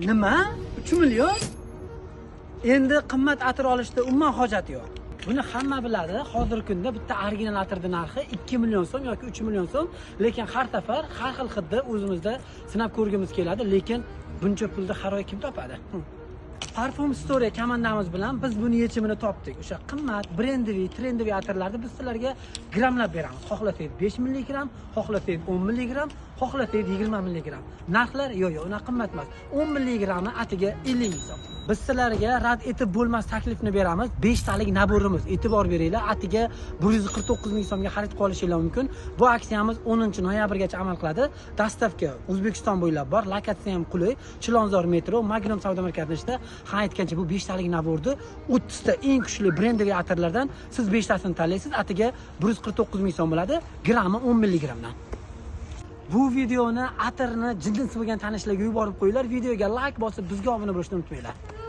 Nima? 3 million? Endi qimmat atir olishda umuman hojati yo'q. Buni hamma biladi. Hozirgi kunda bitta original atirning narxi 2 million so'm yoki 3 million so'm, lekin har safar har xil hidni o'zimizda sinab ko'rgimiz keladi, lekin buncha pulni har oy kim topadi? Parfum Story komandamiz bilan biz buni yechimini topdik. O'sha qimmat, brendiviy, trendiviy atirlarni biz sizlarga grammlab beramiz. Xohlasangiz 5 milligram, xohlasangiz 10 milligram, xohlasangiz 20 milligram. Narxlar yo'q, unaqa qimmat emas. 10 milligrammi atiga 50 ming so'm. Biz sizlarga rad etib bo'lmas taklifni beramiz. 5 talik naborimiz. E'tibor beringlar, atiga 149 ming so'mga xarid qilib olishinglar mumkin. Bu aksiyamiz 10-noyabrgacha amal qiladi. Dastavka O'zbekiston bo'ylab bor, lokatsiya ham qulay. Chilonzor metro, Magnum savdo markazida ishda. Ha, aytgancha bu 5 talik naborni 30 ta eng kuchli brendiviy atirlardan siz 5 tasini tanlaysiz, atiga 149 ming so'm bo'ladi, grammi 10 milligramdan. Bu videoni atirni jinnisi bo'lgan tanishlarga yuborib qo'yinglar. Videoga like bosib bizga obuna bo'lishni unutmanglar.